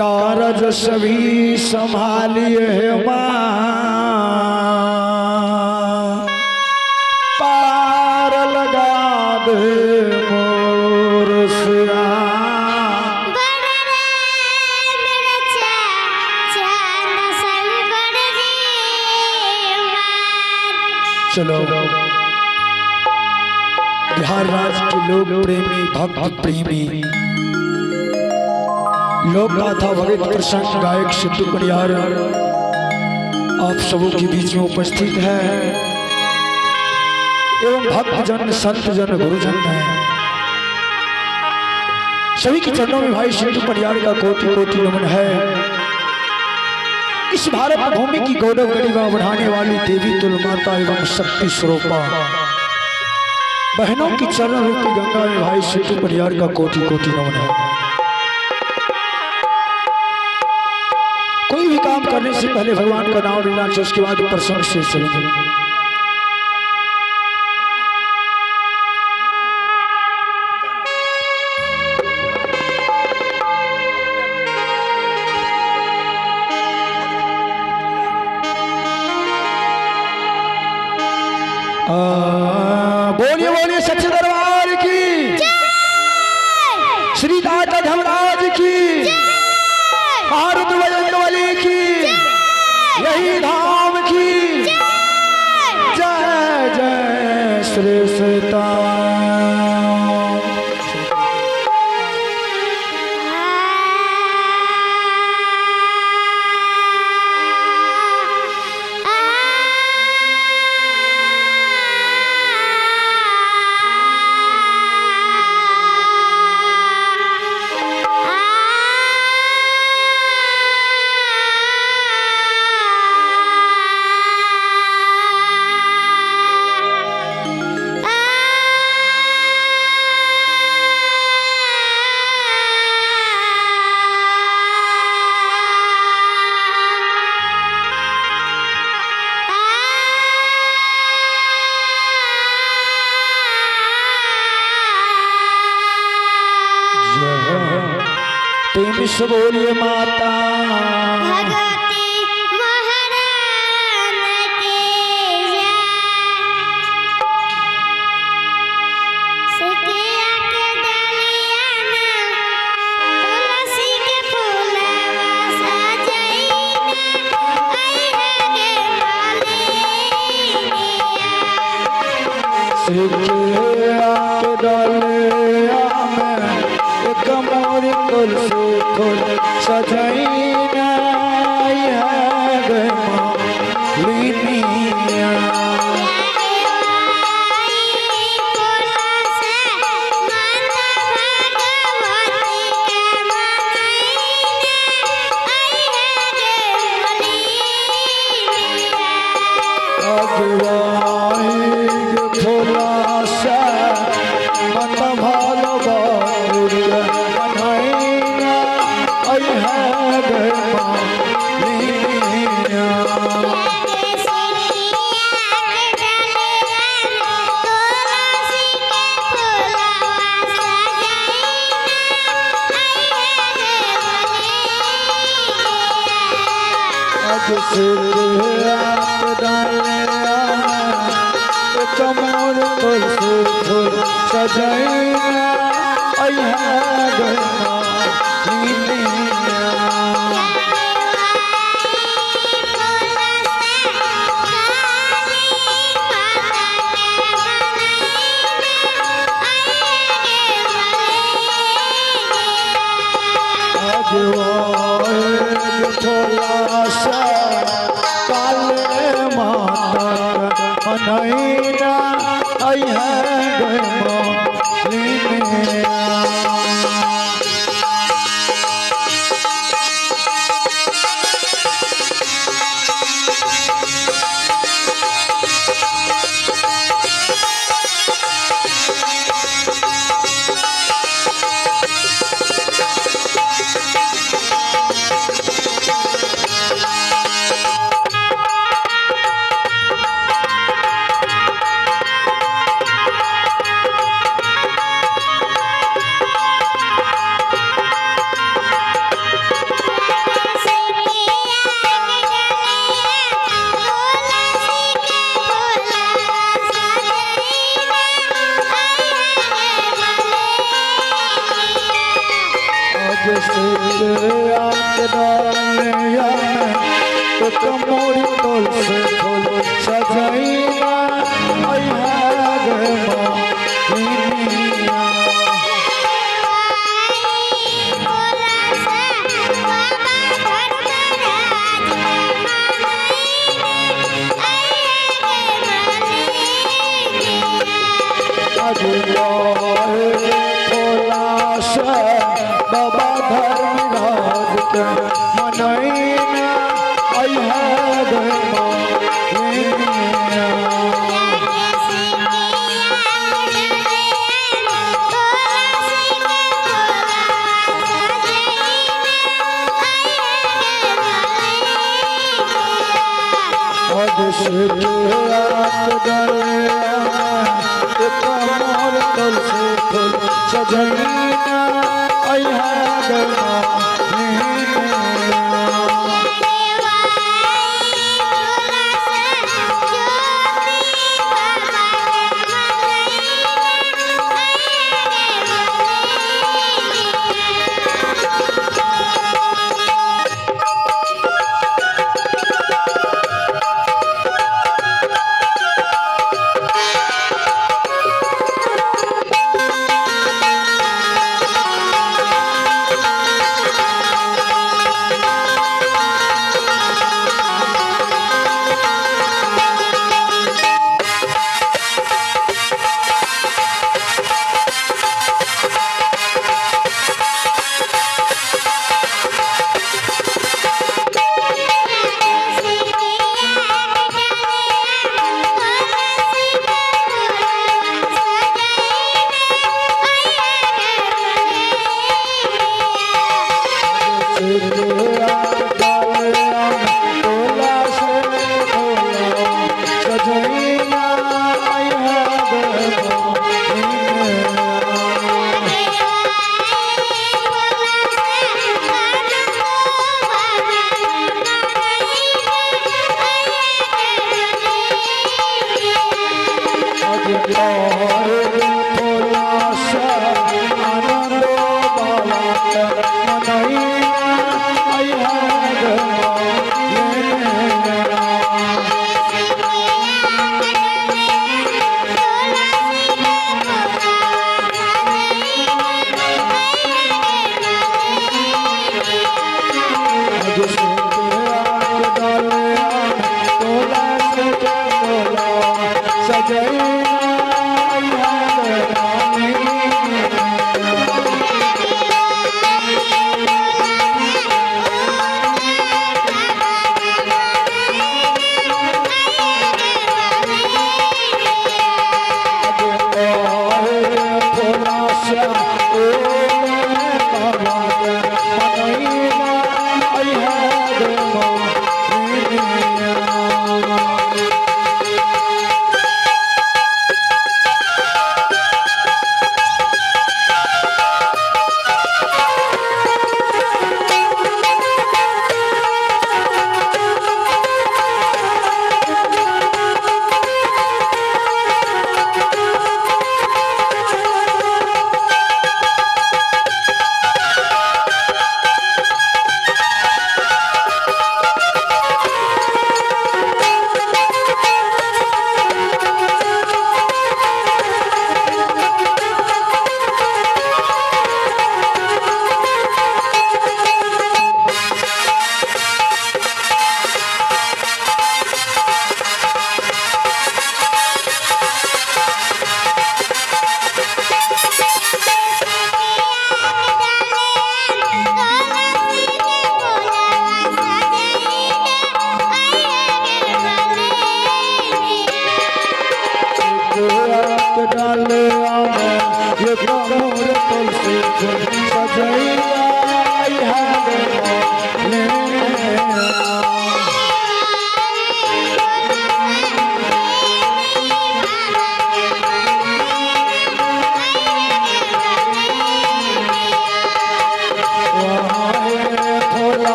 कारज सभी संभालिए हे माँ, पार लगा दे मोर सिरा। चलो बिहार राज्य के लोक प्रेमी, भक्त प्रेमी, लोक गाथा भगत प्रसंग गायक सिद्धू पनियार आप सबों के बीच में उपस्थित है एवं भक्तजन, संतजन, गुरुजन है। सभी के चरणों में भाई सिद्धू पनियार का कोटि कोटि नमन है। इस भारत भूमि की गौरव गरिमा बढ़ाने वाली देवी तुल माता एवं शक्ति स्वरूपा बहनों की चरण रूपी गंगा में भाई सिद्धू पनियार का कोटि कोटि नमन है। कोई भी काम करने से पहले भगवान का नाम लेना चाहिए, उसके बाद प्रसंग से चलेंगे। बोलिए बोलिए सच्चे दरबार की, श्री दाता धर्मराज की, महारुद्र बजरंगबली की, यही धाम की जय जय श्री सीता। प्रेम से बोलिए माता भगवती महारानी के जय। सिकिया के डलिया में तुलसी के फूलवा सजैना, आई है गे मालिनिया। सिकिया के डलिया में एक मोर तुलसी फूल सजैना, आई है गे मालिनिया। अगवाई फूला से माता भगवती के मनैना, आई है गे मालिनिया। मोर तुलसी फूल सजैना, आई है गे मालिनिया। काले माता मनैना, आई है गे मालिनिया। मोरी तुलसी फूल सजैना अइहा गे मालिनिया। बाबा धर्मराज के मनैना अइहा गे मालिनिया। सजनीना अइहा गे मालिनिया।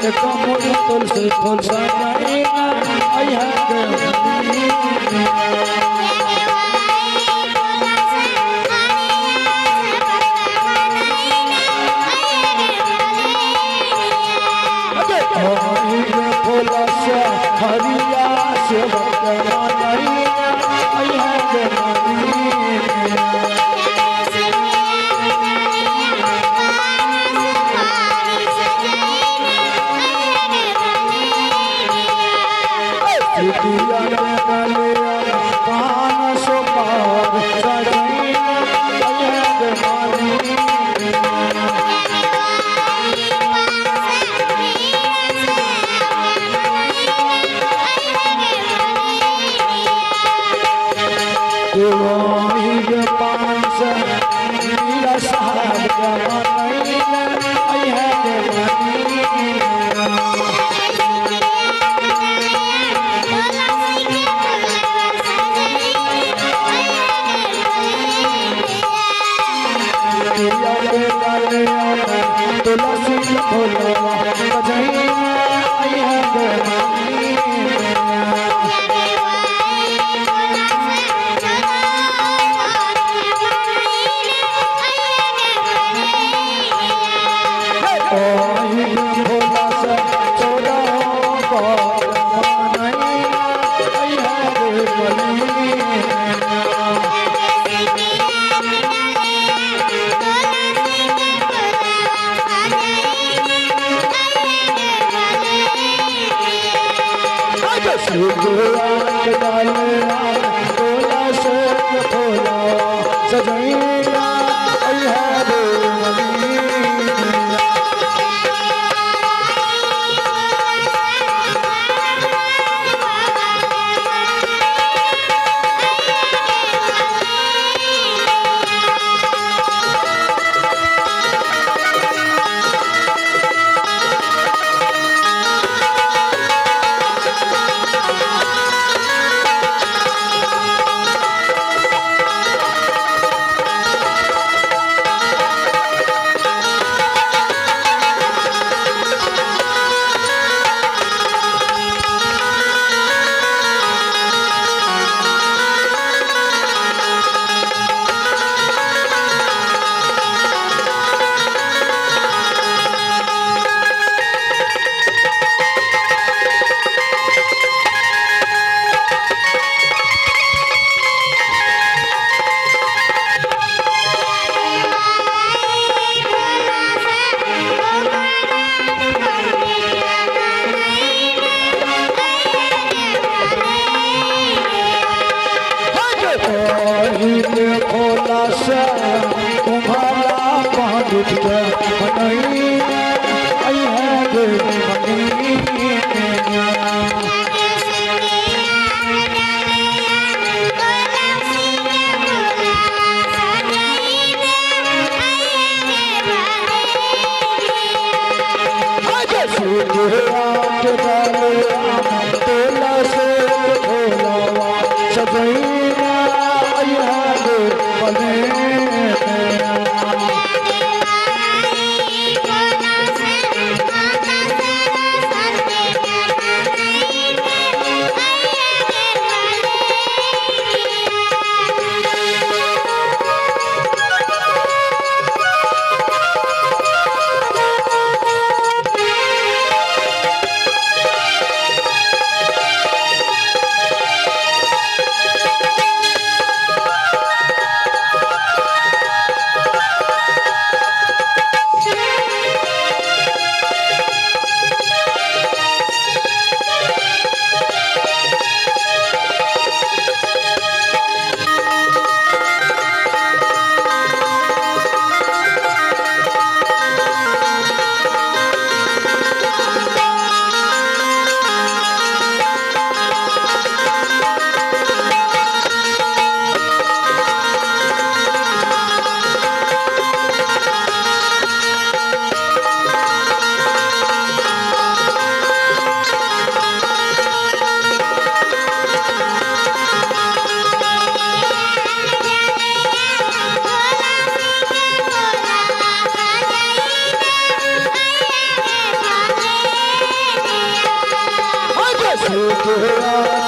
एक मोरी तुलसी फूल सजैना अइहा गे मलिनिया। ओहि फूल से हरिया सेवक मनैया अइहा गे मलिनिया। सिटिया के डलिया पान सुपार सजैना अइहा गे मलिनिया। देवाही पान से मीरा साहब के मनैया अइहा गे मलिनिया। पिया के डालिया में तुलसी के फूलवा सजैना अइहा गे मलिनिया। ओहि भोला से चौदह पर मनैया अइहा गे मलिनिया। सजैना अइहा गे मलिनिया। ओहि भोला से तुम्हारा पंडित के मनैया अइहा गे मलिनिया। सजैना अइहा गे मलिनिया। Thank you.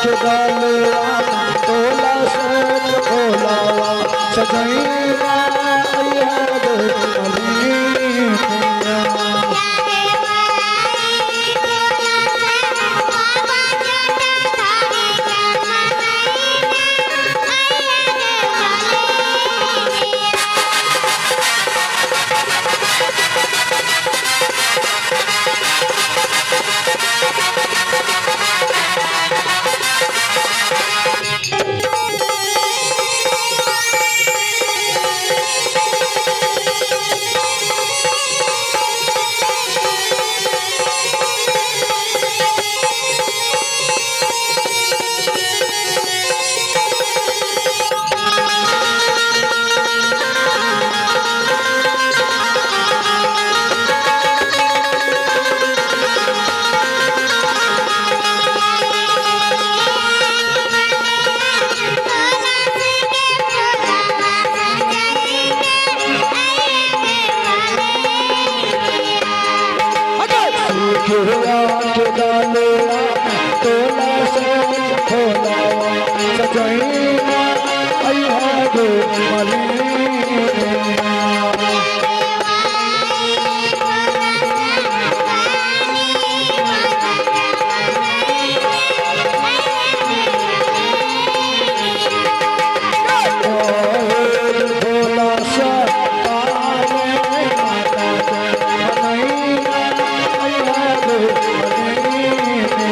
के डालिया तुलसी के फूलवा सजैना अइहे गे मलिनिया। सूखिया के डालिया तुलसी के फूलवा सजैना अइहे गे मलिनिया। भोला सा पावे माता के मनैना अइहे गे मलिनिया।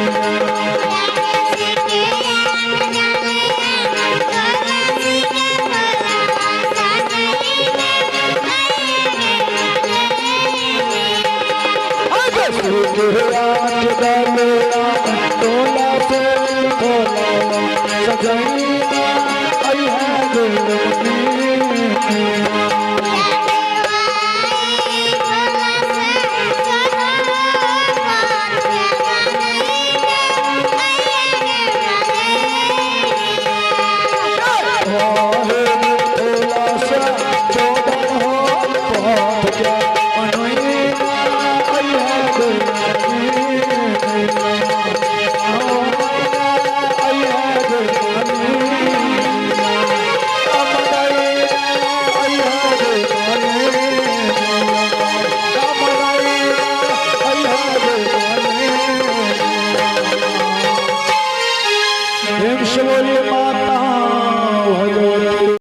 सूखिया के डालिया तुलसी के फूलवा सजैना अइहे गे मलिनिया।